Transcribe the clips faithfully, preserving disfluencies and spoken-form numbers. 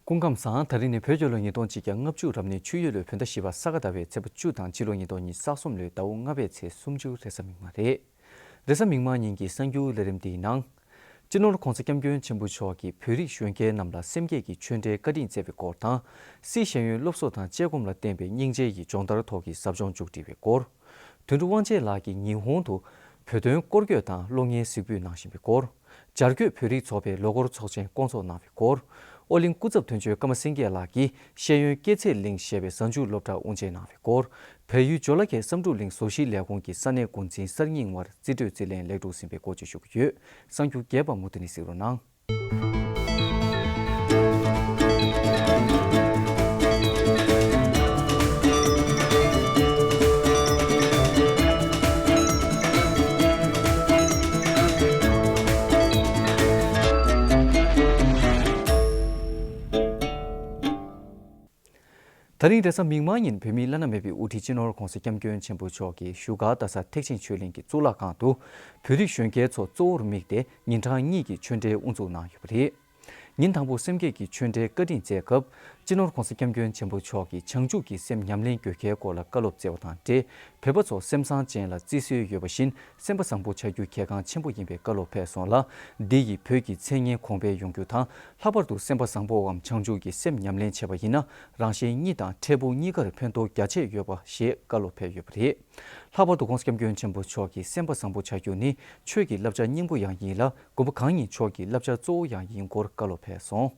སྐུ་ཁམས་བཟང་། ད་རིང་ནི་བོད་རྒྱལ་ལོ་ཉིས་སྟོང་གཅིག་བརྒྱ་ལྔ་བཅུ་རབ་གནས་ཆུ་ཡོས་ལོའི་བོད་ཟླ་བཞི་པ་ས་ག་ཟླ་བའི་ཚེས་པ་བཅུ་དང་སྤྱི་ལོ་ཉིས་སྟོང་ཉི་ཤུ་རྩ་གསུམ་ལོའི་ཟླ་བ་ལྔ་པའི་ཚེས་སུམ་ཅུ་རེས་གཟའ་མིག་དམར་རེད། རེས་གཟའ་མིག་དམར་ཉིན་གྱི་གསར་འགྱུར་ལས་རིམ་འདིའི་ནང་། སྤྱི་ནོར་༧གོང་ས་༧སྐྱབས་མགོན་ཆེན་པོ་མཆོག་གིས་བོད་རིགས་གཞོན་སྐྱེས་རྣམས་ལ་སེམས་བསྐྱེད་ཀྱི་ཆོས་འབྲེལ་བཀའ་དྲིན་སྩལ་བའི་སྐོར་དང་། སཱི་ཤེས་ཡོན་སློབ་གསོ་དང་དཔྱད་སྒོམ་ལ་བརྟེན་པའི་སྙིང་རྗེ་ཡི་སྦྱོང་བརྡར་ཐོག་གི་ཟབ་སྦྱོང་མཇུག་སྒྲིལ་བའི་སྐོར། དོན་གྲུབ་དབང་ཆེན་ལགས་ཀྱིས་ཉི་ཧོང་དུ་བོད་དོན་སྐོར་སྐྱོད་དང་གློག་བརྙན་གཟིགས་འབུལ་གནང་བཞིན་པའི་སྐོར། བྱ་རྒོད་བོད་རིགས་ཚོགས་པའི་ལོ་འཁོར་ཚོགས་ཆེན་བསྐོང་ཚོགས་གནང་བའི་སྐོར། ཨོ་གླིང་སྐུ་ཚབ་དོན་གཅོད་ཀརྨ་སེང་གེ་ལགས་ཀྱིས་ཤེས་ཡོན་སྐྱེད་ཚལ་གླིང་ཞེས་པའི་གཟའ་མཇུག་སློབ་གྲྭར་དབུ་འབྱེད་གནང་བའི་སྐོར། བལ་ཡུལ་ཇོ་ལ་ཁའི་བསམ་གྲུབ་གླིང་བཟོ་ཞིང་ལས་ཁུངས་ཀྱི་ས་གནས་འགོ་འཛིན་གསར་རྙིང་བར་རྩིས་སྤྲོད་རྩིས་ལེན་ལེགས་གྲུབ་ཟིན་པའི་སྐོར་བཅས་ཞུ་གི་ཡོད། གསར་འགྱུར་རྒྱས་པ་མུ་མཐུད་ནས་གཟིགས་རོགས་གནང་། ད་རིང་རེས་གཟའ་མིག་དམར་ཉིན་བོད་མིའི་བླ་ན་མེད་པའི་དབུ་ཁྲིད་སྤྱི་ནོར་༧གོང་ས་༧སྐྱབས་མགོན་ཆེན་པོ་མཆོག་གིས་བཞུགས་སྒར་རྡ་ས་ཐེག་ཆེན་ཆོས་གླིང་གི་གཙུག་ལག་ཁང་དུ་བོད་རིགས་གཞོན་སྐྱེས་ཚོ་གཙོ་བོར་དམིགས་ཏེ་ཉིན་གྲངས་གཉིས་ཀྱི་ཆོས་འབྲེལ་དབུ་འཛུགས་གནང་ཡོད་པ་རེད། ཉིན་དང་པོ་སེམས་བསྐྱེད་ཀྱི་ཆོས་འབྲེལ་བཀའ་དྲིན་སྩལ་སྐབས། སྤྱི་ནོར་༧གོང་ས་༧སྐྱབས་མགོན་ཆེན་པོ་མཆོག་གིས་བྱང་ཆུབ་ཀྱི་སེམས་ཉམས་ལེན་དགོས་གལ་སྐོར་ལ་བཀའ་སློབ་སྩལ་བ་དང་འབྲེལ། བོད་པ་ཚོ་སེམས་བཟང་ཅན་ལ་བརྩི་སྲོལ་ཡོད་པ་བཞིན། སེམས་པ་བཟང་པོ་བྱ་རྒྱུ་གལ་འགངས་ཆེན་པོ་ཡིན་པའི་བཀའ་སློབ་ཕེབས་སོང་ལ། འདི་ཡིས་བོད་ཀྱི་མཚན་སྙན་གོང་འཕེལ་ཡོང་རྒྱུ་དང་། ལྷག་པར་དུ་སེམས་པ་བཟང་པོའམ་བྱང་ཆུབ་ཀྱི་སེམས་ཉམས་ལེན་བྱས་པ་ཡིན་ན། རང་གཞན་གཉིས་དང་འཕྲལ་ཕུགས་གཉིས་ཀར་ཕན་ཐོགས་རྒྱ་ཆེ་ཡོད་པ་ཞེས་བཀའ་སློབ་ཕེབས་ཡོད་པ་རེད། ལྷག་པར་དུ་༧གོང་ས་༧སྐྱབས་མགོན་ཆེན་པོ་མཆོག་གིས་སེམས་པ་བཟང་པོ་བྱ་རྒྱུ་ནི་ཆོས་ཀྱི་བསླབ་བྱ་སྙིང་པོ་ཡང་ཡིན་ལ། མགོན་པོ་གང་ཉིད་མཆོག་གི་བསླབ་བྱ་གཙོ་བོ་ཡང་ཡིན་སྐོར་བཀའ་སློབ་ཕེབས་སོང་།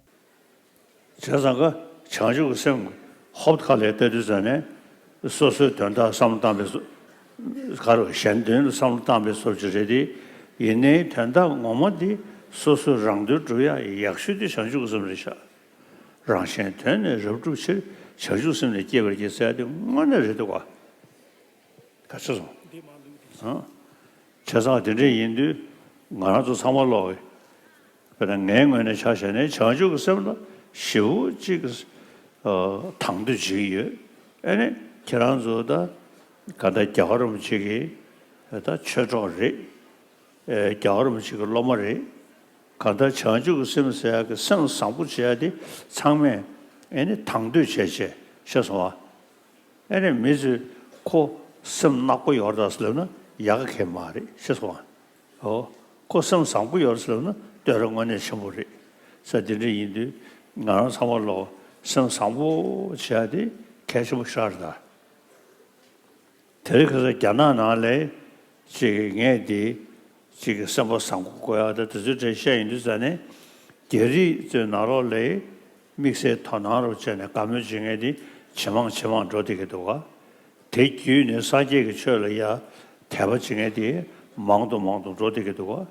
བྱས་ཙང་ཀ་བྱང་ཆུབ་ཀྱི་སེམས་ཧོབ་ཁ་ལས་ལྟ་དུས་ཙ་ནས་སོ་སོའི་དོན་དག་བསམ་བློ་བཏང་པའི་བཟོ། ག་རེ་གཞན་དོན་ལ་བསམ་བློ་བཏང་པའི་བཟོ་ཅིག་རེད་དེ། ཡིན་ནའི་དོན་དག་ངོ་མ་དེ་སོ་སོའི་རང་དོན་སྒྲུབ་ཡ་ཡག་ཤོས་དེ་བྱང་ཆུབ་ཀྱི་སེམས་རེད་ཤག་རང་གཞན་དོན་ནི་རབ་བསྒྲུབ་ཕྱིར། བྱང་ཆུབ་སེམས་ནི་བསྐྱེད་པར་བགྱི་ཟེར་ཡ་དེ་དངོས་གནས་རེད་འདུག་ག་ག་ཚོད་སོང་། ཨ། བྱས་ཙང་དེ་འདྲ་ཡིན་དུས་ང་རང་ཚོ་ཚང་མ་ལོག་གི། དཔེར་ན་ངའི་ངོས་ནས་ཆ་བཞག་ནས་བྱང་ཆུབ་ཀྱི་སེམས་ལ་ཞེ་པོ་ཅིག་གི་ཨ་དང་དོད་བྱེད་ཀྱི་ཡོད། ཨ་ནི་ཁྱེད་རང་ཚོ་ད་ག་ད་རྒྱལ་བ་རིན་པོ་ཆེ་གི་ད་ཆོས་གྲོགས་རེད། ཨེ་རྒྱལ་བ་རིན་པོ་ཆེ་གི་སློབ་མ་རེད། གང་ལྟར་བྱང་ཆུབ་ཀྱི་སེམས་ཟེར་ཡག་གི་སེམས་བཟང་པོ་བྱེད་ཡག་དེ་ཚང་མས་ཨེ་ནི་དང་དོད་བྱས་བྱས། ཤེས་སོང་ཨ། ཨེ་ནི་མི་ཚོས་ཁོ་སེམས་ནག་པོ་ཡོད་རེད་ཟེར་ལབ་ན་ཡག་ག་གེ་མ་རེད། ཤེས་སོང་ཨ། ཨོ། ཁོ་སེམས་བཟང་པོ་ཡོད་རེད་ཟེར་ལབ་ན་བསྟོད་ར་དངོས་གནས་ཆེན་པོ་རེད་ཟེར། དེ་འདྲ་ཡིན་དུས་ང་རང་ཚང་མ་ལོག་སེམས་བཟང་པོ་བྱེད་ཡག་དེ་གལ་ཆེན་པོ་ཞེ་དྲག་རེད་ད། དེ་རིང་ཁ་སང་རྒྱ་ནག་ནང་ལ་ཅིག་ངས་འདི་ཅིག་གི་སེམས་པ་བཟང་པོ་དགོས་ཡག་དང་དེ་ཚོའི་གྲས་བཤད་ཡོང་དུས་ཙ་ནས། རྒྱ་རིགས་ཚོའི་ནང་ལོགས་ལ་དམིགས་བསལ་དོ་སྣང་རུ་བྱས་ནས་བཀའ་མོལ་བྱེད་མཁན་དེ་ཇེ་མང་ཇེ་མང་འགྲོ་བསྡད་ཀྱི་འདུག་ག་དེ་བརྒྱུད་ནས་སངས་རྒྱས་ཀྱི་ཆོས་ལ་ཡ་དད་པ་བྱེད་མཁན་དེ་མང་དུ་མང་དུ་འགྲོ་བསྡད་ཀྱི་འདུག་ག་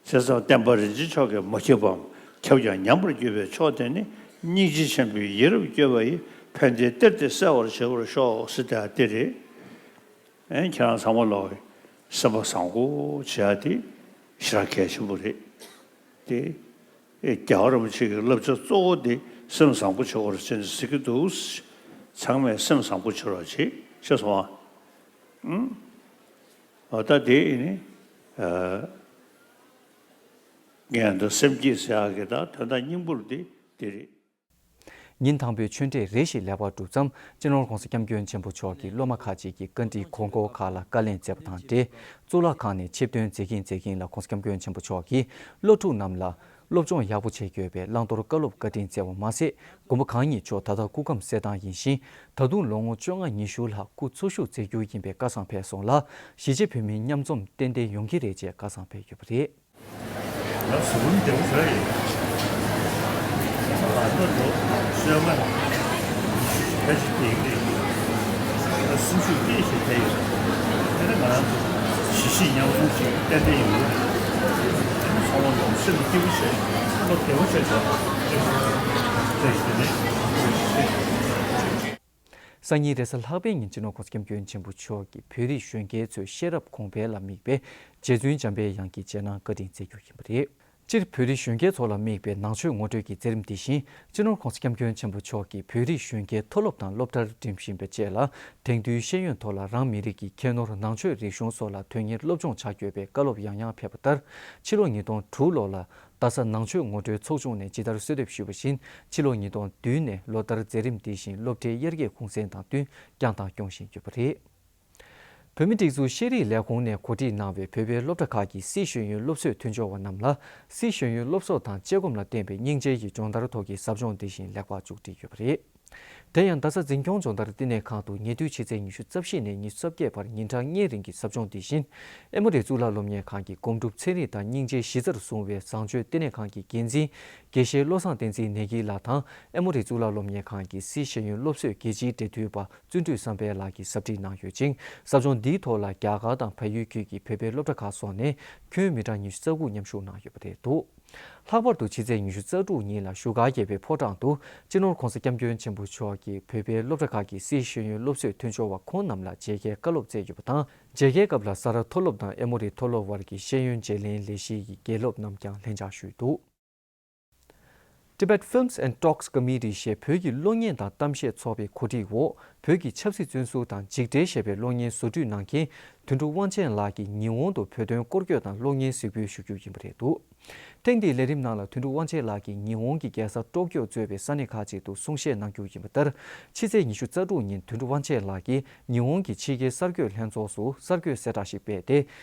བྱས་ཙང་བསྟན་པ་རིན་ཆེན་མཆོག་གིས་མ་ཁྱབ་པའམ་ཁྱབ་ཀྱང་ཉམས་པར་གྱུར་པའི་ཕྱོགས་དེ་ནི། སྙིང་རྗེ་ཆེན་པོས་ཡིད་རབ་བསྐྱོད་པ་ཡིས། ཕན་བདེའི་གཏེར་དེ་གསལ་བར་བྱེད་པར་ཤོག་ཟེར་དེ་དེ་རེད། ཨེ་ཁྱེད་རང་ཚང་མ་ལོག་གི་སེམས་པ་བཟང་པོ་བྱེད་ཡག་དེ་ཞེ་དྲག་གལ་ཆེན་པོ་རེད། དེ་ཨེ་རྒྱལ་བ་རིན་པོ་ཆེ་གི་བསླབ་བྱ་གཙོ་བོ་དེ་སེམས་བཟང་པོ་བྱེད་དགོས་རེད་ཟེར་ནས་ཟེར་གྱི་འདུག་ཚང་མས་སེམས་བཟང་པོ་བྱེད་རོགས་བྱེད། ཤེས་སོང་ཨ། ཨང་། འོ་ད་དེ་ཨེ་ནི། ཨ། ངས་འདི་སེམས་བསྐྱེད་ཟེར་ཡག་གི་ད་དོན་དག་སྙིང་པོ་འདི་འདི་རེད། ཉིན་དང་པོའི་ཆོས་འབྲེལ་རེ་ཞིག་ལེགས་པར་གྲུབ་མཚམས། སྤྱི་ནོར་༧གོང་ས་༧སྐྱབས་མགོན་ཆེན་པོ་མཆོག་གིས་སློབ་མ་ཁག་ཅིག་གིས་བཀའ་འདྲིའི་གོང་བཀུར་ཁག་ལ་བཀའ་ལན་སྩལ་བ་དང་འབྲེལ། གཙུག་ལག་ཁང་ནས་ཆིབས་ཐོན་མཛད་ཀྱིན་མཛད་ཀྱིན་ལ་༧གོང་ས་༧སྐྱབས་མགོན་ཆེན་པོ་མཆོག་གིས་སློབ་ཕྲུག་རྣམས་ལ་སློབ་སྦྱོང་ཡག་པོ་བྱེད་དགོས་པའི་བླང་དོར་བཀའ་སློབ་བཀའ་དྲིན་སྩལ་བ་མ་ཟད། མགོན་པོ་གང་ཉིད་མཆོག་ད་ལྟ་སྐུ་ཁམས་གསལ་ཐང་ཡིན་ཞིང་། ད་དུང་ལོ་ངོ་བཅོ་ལྔ་ཉི་ཤུ་ལྷག་སྐུ་འཚོ་བཞུགས་མཛད་རྒྱུ་ཡིན་པའི་བཀའ་བཟང་ཕེབས་སོང་ལ། གཞིས་བྱེས་བོད་མིའི་མཉམ་འཛོམས་ཏན་ཏན་ཡོང་གི་རེད་ཅེས་བཀའ་བཟང་ཕེབས་ཡོད་པ་རེད། ང་གཟུགས་པོ་བདེ་པོ་ཞེ་དྲག་ཡོད། ང་ལ་ད་ལོ་བཅོ་ལྔ་ཕལ་ཆེར་དེ་གི་རེད། ད་སེམས་ཤུགས་སྐྱེད་ཞེ་དྲག་ཡོད། དེ་ནས་ང་རང་ཚོ་གཞིས་བྱེས་མཉམ་འཛོམས་ཤིག་ཏན་ཏན་ཡོང་གི་རེད། དེ་ནས་ཚང་མ་ལ་སེམས་སྐྱིད་པོ་བྱས། བློ་བདེ་པོ་བྱས་བྱས། བྱས་དེ་ནས། སང་ཉིན་རེས་གཟའ་ལྷག་པའི་ཉིན་སྤྱི་ནོར་༧གོང་ས་༧སྐྱབས་མགོན་ཆེན་པོ་མཆོག་གིས་བོད་རིགས་གཞོན་སྐྱེས་ཚོའི་ཤེས་རབ་གོང་འཕེལ་ལ་དམིགས་པའི་རྗེ་བཙུན་འཇམ་པའི་དབྱངས་ཀྱི་རྗེས་གནང་བཀའ་དྲིན་སྩལ་རྒྱུ་ཡིན་པ་རེད། སྤྱིར་བོད་རིགས་གཞོན་སྐྱེས་ཚོ་ལ་དམིགས་པའི་ནང་ཆོས་ངོ་སྤྲོད་ཀྱི་མཛད་རིམ་འདི་བཞིན་སྤྱི་ནོར་༧གོང་ས་༧སྐྱབས་མགོན་ཆེན་པོ་མཆོག་གིས་བོད་རིགས་གཞོན་སྐྱེས་མཐོ་སློབ་དང་སློབ་གྲྭར་འགྲིམ་བཞིན་པའི་རྗེས་ལ། དེང་དུས་ཤེས་ཡོན་ཐོག་ལ་རང་མི་རིགས་ཀྱི་ཁྱད་ནོར་ནང་ཆོས་རིག་གཞུང་སོགས་ལ་དོན་གཉེར་སློབ་སྦྱོང་བྱ་དགོས་པའི་བཀའ་སློབ་ཡང་ཡང་ཕེབས་པ་ལྟར། ཕྱི་ལོ་ཉིས་སྟོང་དྲུག་ལོ་ལ། རྡ་ས་ནང་ཆོས་ངོ་སྤྲོད་ཚོགས་ཆུང་ནས་ཇི་ལྟར་གསོལ་འདེབས་ཞུས་པ་བཞིན། ཕྱི་ལོ་ཉིས་སྟོང་བདུན་ནས་ལོ་ལྟར་མཛད་རིམ་འདི་བཞིན་སློབ་གྲྭའི་དབྱར་སྐྱེས་གུང་སེང་དང་བསྟུན་བསྐྱངས་དང་སྐྱོང་བཞིན་ཡོད་པ་རེད། བོད་མིའི་སྒྲིག་འཛུགས་ཤེས་རིག་ལས་ཁུངས་ནས་གོ་སྒྲིག་གནང་བའི་བོད་པའི་སློབ་གྲྭ་ཁག་གི་སཱི་ཤེས་ཡོན་སློབ་གསོའི་མཐུན་སྦྱོར་བ་རྣམས་ལ། སཱི་ཤེས་ཡོན་སློབ་གསོ་དང་དཔྱད་སྒོམ་ལ་བརྟེན་པའི་སྙིང་རྗེ་ཡི་སྦྱོང་བརྡར་ཐོག་གི་ཟབ་སྦྱོང་འདི་བཞིན་ལེགས་པར་མཇུག་བསྒྲིལ་ཡོད་པ་རེད། དེ་ཡང་རྡ་ས་འཛིན་སྐྱོང་སྦྱོང་བརྡར་བསྟི་གནས་ཁང་དུ་ཉེ་དུས་ཕྱི་ཚེས་ཉི་ཤུ་རྩ་བཞི་ནས་ཉི་ཤུ་རྩ་བརྒྱད་བར་ཉིན་གྲངས་ལྔའི་རིང་གི་ཟབ་སྦྱོང་འདི་བཞིན། ཨེ་མོ་རི་གཙུག་ལག་སློབ་གཉེར་ཁང་གི་སྒོམ་སྒྲུབ་ཚན་རིག་དང་སྙིང་རྗེ་གཞི་རྩར་བཟུང་བའི་བཟང་སྤྱོད་བསྟི་གནས་ཁང་གི་འགན་འཛིན་དགེ་བཤེས་བློ་བཟང་བསྟན་འཛིན་ནེ་གི་ལགས་དང་། ཨེ་མོ་རི་གཙུག་ལག་སློབ་གཉེར་ཁང་གི་སཱི་ཤེས་ཡོན་སློབ་གསོའི་རྒྱལ་སྤྱིའི་འབྲེལ་མཐུད་པ་བརྩོན་འགྲུས་བསམ་འཕེལ་ལགས་ཀྱིས་ཟབ་ཁྲིད་གནང་ཡོད་ཅིང་། ཟབ་སྦྱོང་འདིའི་ཐོག་ལ་རྒྱ་གར་དང་བལ་ཡུལ་ཁུལ་གྱི་བོད་པའི་སློབ་གྲྭ་ཁག་སོགས་ནས་ཁྱོན་མི་གྲངས་ཉི་ཤུ་རྩ་དགུ་མཉམ་ཞུགས་གནང་ཡོད་པ་རེད་འདུག་ལྷག་པར་དུ་ཕྱི་ཚེས་ཉི་ཤུ་རྩ་དྲུག་ཉིན་ལ་བཞུགས་སྒར་རྒྱལ་བའི་ཕོ་བྲང་དུ་སྤྱི་ནོར་༸གོང་ས་༸སྐྱབས་མགོན་ཆེན་པོ་མཆོག་གིས་བོད་པའི་སློབ་གྲྭ་ཁག་གི་སཱི་ཤེས་ཡོན་སློབ་གསོའི་མཐུན་སྦྱོར་བ་ཁོང་རྣམས་ལ་མཇལ་ཁའི་བཀའ་སློབ་སྩལ་ཡོད་པ་དང་། མཇལ་ཁའི་སྐབས་ལ་ས་རཱ་མཐོ་སློབ་དང་ཨེ་མོ་རི་མཐོ་སློབ་བར་གྱི་ཤེས་ཡོན་བརྗེ་ལེན་ལས་གཞིའི་དགེ་སློབ་རྣམས་ཀྱང་ལྷན་བཅར་ཞུས་འདུག Tibet Films and Talks Committee ཞེས་བོད་ཀྱི་གློག་བརྙན་དང་གཏམ་བཤད་ཚོགས་པའི་གོ་སྒྲིག་འོག་བོད་ཀྱི་ཆབ་སྲིད་བཙོན་ཟུར་དང་འཇིགས་བྲལ་ཞེས་པའི་གློག་བརྙན་བཟོ་སྐྲུན་གནང་མཁན་དོན་གྲུབ་དབང་ཆེན་ལགས་ཀྱིས་ཉི་ཧོང་དུ་བོད་དོན་སྐོར་སྐྱོད་དང་གློག་བརྙན་གཟིགས་འབུལ་ཞུ་རྒྱུ་ཡིན་པ་རེད་འདུག་ཐེངས་འདིའི་ལས་རིམ་ནང་ལ་དོན་གྲུབ་དབང་ཆེན་ལགས་ཀྱིས་ཉི་ཧོང་གི་རྒྱལ་ས་ཊོ་ཀྱོ་གཙོས་པའི་ས་གནས་ཁག་ཅིག་ཏུ་གསུང་བཤད་གནང་རྒྱུ་ཡིན་པ་ལྟར། ཕྱི་ཚེས་ཉི་ཤུ་རྩ་དྲུག་ཉིན་དོན་གྲུབ་དབང་ཆེན་ལགས་ཀྱིས་ཉི་ཧོང་གི་ཕྱི་རྒྱལ་གསར་འགོད་ལྷན་ཚོགས་སུ་གསར་འགོད་གསལ་བསྒྲགས་ཤིག་སྤེལ་ཏེ།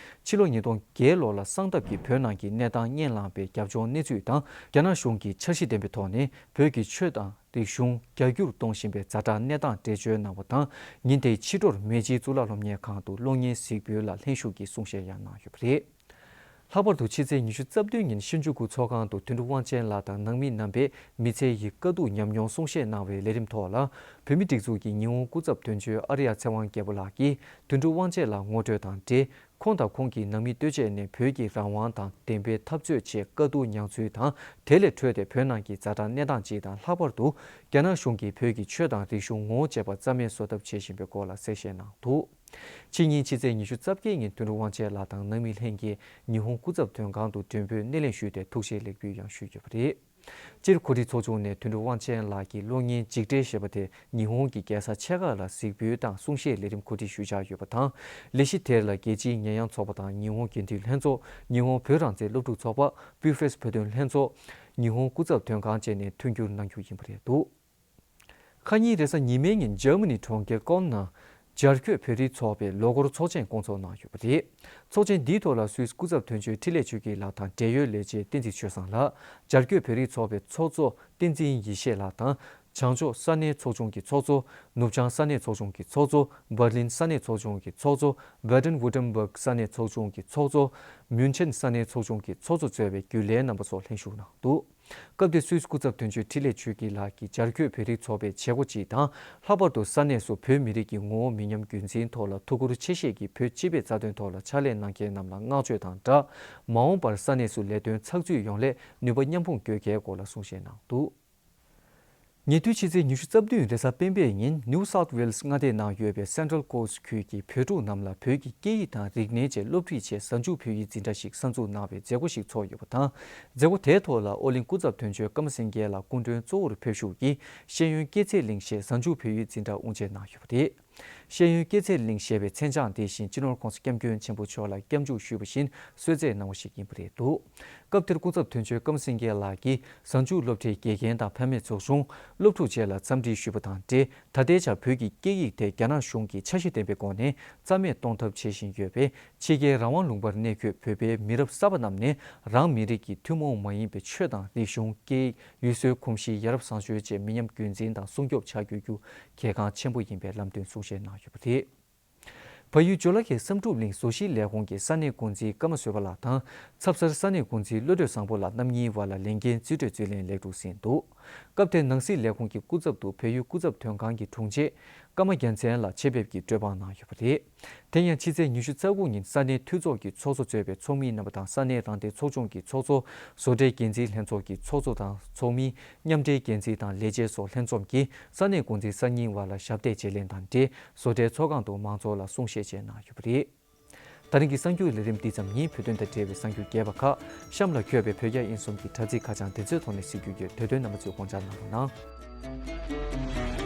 ཕྱི་ལོ་ཉིས་སྟོང་བརྒྱད་ལོ་ལ་གསང་སྟབས་ཀྱིས་བོད་ནང་གི་གནས་སྟངས་ངན་ལངས་པའི་རྒྱབ་ལྗོངས་གནས་ཚུལ་དང་། རྒྱ་ནག་གཞུང་གིས་འཆར་གཞི་ལྡན་པའི་ཐོག་ནས་བོད་ཀྱི་ཆོས་དང་རིག་གཞུང་རྒྱ་སྒྱུར་གཏོང་བཞིན་པའི་ཛ་དྲག་གནས་སྟངས་འགྲེལ་བརྗོད་གནང་བ་དང་། ཉིན་དེའི་ཕྱི་དྲོར་མེ་ཆིའི་གཙུག་ལག་སློབ་གཉེར་ཁང་དུ་གློག་བརྙན་གཟིགས་འབུལ་ལ་ལྷན་ཞུགས་ཀྱིས་གསུང་བཤད་ཡང་གནང་ཡོད་པ་རེད། ལྷག་པར་དུ་ཕྱི་ཚེས་ཉི་ཤུ་རྩ་བདུན་ཉིན་ཤིན་ཇུ་ཀུ་ཚོགས་ཁང་དུ་དོན་གྲུབ་དབང་ཆེན་ལགས་དང་ནང་མི་རྣམ་པས་མི་ཚེ་ཡི་དཀའ་སྡུག་ཉམས་མྱོང་གསུང་བཤད་གནང་བའི་ལས་རིམ་ཐོག་ལ། བོད་མིའི་སྒྲིག་འཛུགས་ཀྱི་ཉི་ཧོང་སྐུ་ཚབ་དོན་གཅོད་ཨ་རི་ཡ་ཚེ་དབང་རྒྱལ་པོ་ལགས་ཀྱིས་དོན་གྲུབ་དབང་ཆེན་ལགས་ངོ་སྤྲོད་དང་འབྲེལ། ཁོང་དང་ཁོང་གི་ནང་མི་ལྟོས་བཅས་ནས་བོད་ཀྱི་རང་དབང་དང་བདེན་པའི་འཐབ་རྩོད་ཆེད་དཀའ་སྡུག་མྱངས་ཚུལ་དང་། དེ་ལས་འཕྲོས་ཏེ་བོད་ནང་གི་ཛ་དྲག་གནས་སྟངས་སྤྱི་དང་། ལྷག་པར་དུ་རྒྱ་ནག་གཞུང་གིས་བོད་ཀྱི་ཆོས་དང་རིག་གཞུང་ངོ་བོ་འབྱེད་པ་རྩ་མེད་བཟོ་ཐབས་བྱེད་བཞིན་པའི་སྐོར་ལ་གསལ་བཤད་གནང་འདུག་ཕྱི་ཉིན་ཕྱི་ཚེས་ཉི་ཤུ་རྩ་བརྒྱད་ཉིན་དོན་གྲུབ་དབང་ཆེན་ལགས་དང་ནང་མི་ལྷན་རྒྱས་ཉི་ཧོང་སྐུ་ཚབ་དོན་ཁང་དུ་མགྲོན་འབོད་སྣེ་ལེན་ཞུས་ཏེ་ཐུགས་རྗེ་ལེགས་འབུལ་ཡང་ཞུས་ཡོད་པ་རེད། སྤྱིར་གོ་སྒྲིག་ཚོགས་ཆུང་ནས་དོན་གྲུབ་དབང་ཆེན་ལགས་ཀྱི་གློག་བརྙན་འཇིགས་བྲལ་ཞེས་པ་དེ་ཉི་ཧོང་གི་རྒྱལ་ས་ཆེ་ཁག་ལ་གཟིགས་འབུལ་དང་གསུང་བཤད་ལས་རིམ་གོ་སྒྲིག་ཞུས་འཆར་ཡོད་པ་དང་། ལས་གཞི་དེར་ལ་རྒྱལ་སྤྱིའི་ཉེས་ཡངས་ཚོགས་པ་དང་ཉི་ཧོང་རྒྱུན་མཐུད་ལྷན་ཚོགས། ཉི་ཧོང་བོད་རང་བཙན་སློབ་ཕྲུག་ཚོགས་པ། པུའུ་ཧྥེས་བོད་དོན་ལྷན་ཚོགས། ཉི་ཧོང་སྐུ་ཚབ་དོན་ཁང་བཅས་ནས་མཐུན་འགྱུར་གནང་རྒྱུ་ཡིན་པ་རེད་འདུག་ཁ་ཉིན་རེས་གཟའ་ཉི་མའི་ཉིན་འཇར་མ་ནི་གྲོང་ཁྱེར་ཀོལ་ན། བྱ་སྤྱོད་བོད་རིགས་ཚོགས་པའི་ལོ་འཁོར་ཚོགས་ཆེན་བསྐོང་ཚོགས་གནང་ཡོད་པ་རེད། ཚོགས་ཆེན་འདིའི་ཐོག་ལ་སུད་སི་སྐུ་ཚབ་དོན་གཅོད་འཕྲིན་ལས་ཆོས་སྐྱིད་ལགས་དང་འབྲེལ་ཡོད་ལས་བྱེད་བསྟན་འཛིན་ཆོས་བཟང་ལགས། བྱ་སྤྱོད་བོད་རིགས་ཚོགས་པའི་ཚོགས་གཙོ་བསྟན་འཛིན་ཡེ་ཤེས་ལགས་དང་། བྱང་ཕྱོགས་ས་གནས་ཚོགས་ཆུང་གི་ཚོགས་གཙོ། ནུབ་བྱང་ས་གནས་ཚོགས་ཆུང་གི་ཚོགས་གཙོ། འབར་ལིན་ས་གནས་ཚོགས་ཆུང་གི་ཚོགས་གཙོ། བྷེ་ཏན་ཝུ་ཏན་བྷག་ས་གནས་ཚོགས་ཆུང་གི་ཚོགས་གཙོ། མུན་ཆེན་ས་གནས་ཚོགས་ཆུང་གི་ཚོགས་གཙོ་གཙོས་པའི་རྒྱུན་ལས་རྣམ་པ་སོགས་ལྷན་ཞུགས་གནང་འདུག་སྐབས་དེར་སུད་སི་སྐུ་ཚབ་དོན་གཅོད་འཕྲིན་ལས་ཆོས་སྐྱིད་ལགས་ཀྱིས་བྱ་སྤྱོད་བོད་རིགས་ཚོགས་པའི་བྱེད་སྒོ་སྤྱི་དང་། ལྷག་པར་དུ་ས་གནས་སུ་བོད་མི་རིགས་ཀྱི་ངོ་བོ་མི་ཉམས་རྒྱུན་འཛིན་ཐོག་ལ་ཐུགས་ཁུར་ཆེ་བཞེས་ཀྱིས་བོད་སྤྱི་པའི་རྩ་དོན་ཐོག་ལ་ཕྱག་ལས་གནང་མཁན་རྣམས་ལ་བསྔགས་བརྗོད་དང་སྦྲགས། མ་འོངས་པར་ས་གནས་སུ་ལས་དོན་ཚགས་ཚུད་ཡོང་སླད་ནུས་པ་མཉམ་སྤུངས་དགོས་གལ་སྐོར་ལ་གསུང་བཤད་གནང་འདུག་ཉེ་དུས་ཕྱི་ཚེས་ཉི་ཤུ་རྩ་བདུན་རེས་གཟའ་སྤེན་པའི་ཉིན་New South Wales་མངའ་སྡེའི་ནང་ཡོད་པའི་Central Coast་ཁུལ་གྱི་བོད་ཕྲུག་རྣམས་ལ་བོད་ཀྱི་སྐད་ཡིག་དང་རིག་གནས་བཅས་སློབ་ཁྲིད་ཆེད་གཟའ་མཇུག་བོད་ཡིག་འཛིན་གྲྭ་ཞིག་གསར་འཛུགས་གནང་བའི་མཛད་སྒོ་ཞིག་ཚོགས་ཡོད་པ་དང་། མཛད་སྒོ་དེའི་ཐོག་ལ་ཨོ་གླིང་སྐུ་ཚབ་དོན་གཅོད་ཀརྨ་སེང་གེ་ལགས་སྐུ་མགྲོན་གཙོ་བོར་ཕེབས་ཞུགས་ཀྱིས་ཤེས་ཡོན་སྐྱེད་ཚལ་གླིང་ཞེས་གཟའ་མཇུག་བོད་ཡིག་འཛིན་གྲྭ་དབུ་འབྱེད་གནང་ཡོད་པ་རེད། ཤེས་ཡོན་སྐྱེད་ཚལ་གླིང་ཞེས་པའི་མཚན་བྱང་དེ་བཞིན་སྤྱི་ནོར་༸གོང་ས་༸སྐྱབས་མགོན་ཆེན་པོ་མཆོག་ལ་སྐྱབས་འཇུག་ཞུས་པ་བཞིན་གསོལ་སྩལ་གནང་བ་ཞིག་ཡིན་པ་རེད་འདུག་སྐབས་དེར་སྐུ་ཚབ་དོན་གཅོད་ཀརྨ་སེང་གེ་ལགས་ཀྱིས་གཟའ་མཇུག་སློབ་གྲྭའི་དགེ་རྒན་དང་ཕ་མའི་ཚོགས་ཆུང་། སློབ་ཕྲུག་བཅས་ལ་འཚམས་འདྲི་ཞུས་པ་དང་འབྲེལ། ད་ལྟའི་ཆར་བོད་ཀྱི་སྐད་ཡིག་དེ་རྒྱ་ནག་གཞུང་གིས་འཆར་གཞི་ལྡན་པའི་སྒོ་ནས་རྩ་མེད་གཏོང་ཐབས་བྱེད་བཞིན་ཡོད་པས། ཕྱི་རྒྱལ་རང་དབང་ལུང་པར་གནས་འཁོད་བོད་པའི་མི་རབས་གསར་པ་རྣམས་ནས་རང་མི་རིགས་ཀྱི་ཐུན་མོང་མ་ཡིན་པའི་ཆོས་དང་རིག་གཞུང་། སྐད་ཡིག་ཡུལ་སྲོལ། གོམས་གཤིས། ཡ་རབས་བཟང་སྤྱོད་བཅས་མི་ཉམས་རྒྱུན་འཛིན་དང་སྲུང་སྐྱོབ་བྱ་དགོས་རྒྱུ་གལ་འགངས་ཆེན་པོ་ཡིན་པའི་ལམ་སྟོན་གསུང་བཤད་གནང་ཡོད་པ་རེད། བལ་ཡུལ་ཇོ་ལ་ཁའི་བསམ་གྲུབ་གླིང་བཟོ་ཞིང་ལས་ཁུངས་ཀྱི་ས་གནས་འགོ་འཛིན་ཀརྨ་བཟོད་པ་ལགས་དང་། ཚབ་གསར་ས་གནས་འགོ་འཛིན་བློ་གྲོས་བཟང་པོ་ལགས་རྣམ་གཉིས་བར་ལ་ལས་འགན་རྩིས་སྤྲོད་རྩིས་ལེན་ལེགས་གྲུབ་ཟིན་འདུག་སྐབས་དེར་ནང་སྲིད་ལས་ཁུངས་ཀྱི་སྐུ་ཚབ་ཏུ་བལ་ཡུལ་སྐུ་ཚབ་དོན་ཁང་གི་དྲུང་ཆེ་ཀརྨ་རྒྱལ་མཚན་ལགས་ཆེད་ཕེབས་ཀྱིས་གྲོས་འབག་གནང་ཡོད་པ་རེད། དེ་ཡང་ཕྱི་ཚེས་ཉི་ཤུ་རྩ་དགུ་ཉིན་ས་གནས་འཐུས་ཚོགས་ཀྱི་ཚོགས་གཙོ་གཙོས་པའི་ཚོགས་མི་རྣམ་པ་དང་ས་གནས་རང་བདེན་ཚོགས་ཆུང་གི་ཚོགས་གཙོ། བཟོ་གྲྭའི་འགན་འཛིན་ལྷན་ཚོགས་ཀྱི་ཚོགས་གཙོ་དང་ཚོགས་མི། མཉམ་འབྲེལ་འགན་འཛིན་དང་ལས་བྱེད་སོགས་ལྷན་འཛོམས་ཀྱིས་ས་གནས་འགོ་འཛིན་གསར་རྙིང་བར་ལ་ཞབས་འདེགས་བརྗེ་ལེན་དང་འབྲེལ། བཟོ་གྲྭའི་ཚོགས་ཁང་དུ་མང་ཚོགས་ལ་གསུང་བཤད་བཅས་གནང་ཡོད་པ་རེད། ད་རིང་གི་གསར་འགྱུར་ལས་རིམ་འདི་ཙམ་ཡིན། བོད་དོན་དང་འབྲེལ་བའི་གསར་འགྱུར་རྒྱས་པ་ཁག་གཤམ་ལ་འཁོད་པའི་བོད་རྒྱ་དབྱིན་གསུམ་གྱི་དྲ་ཚིགས་ཁ་བྱང་དེ་ཚོའི་ཐོག་ནས་གཟིགས་རྒྱུ་ཡོད། དེ་དོན་རྣམ་པ་ཚོས་དགོངས་འཇགས་གནང་རོགས་གནང་།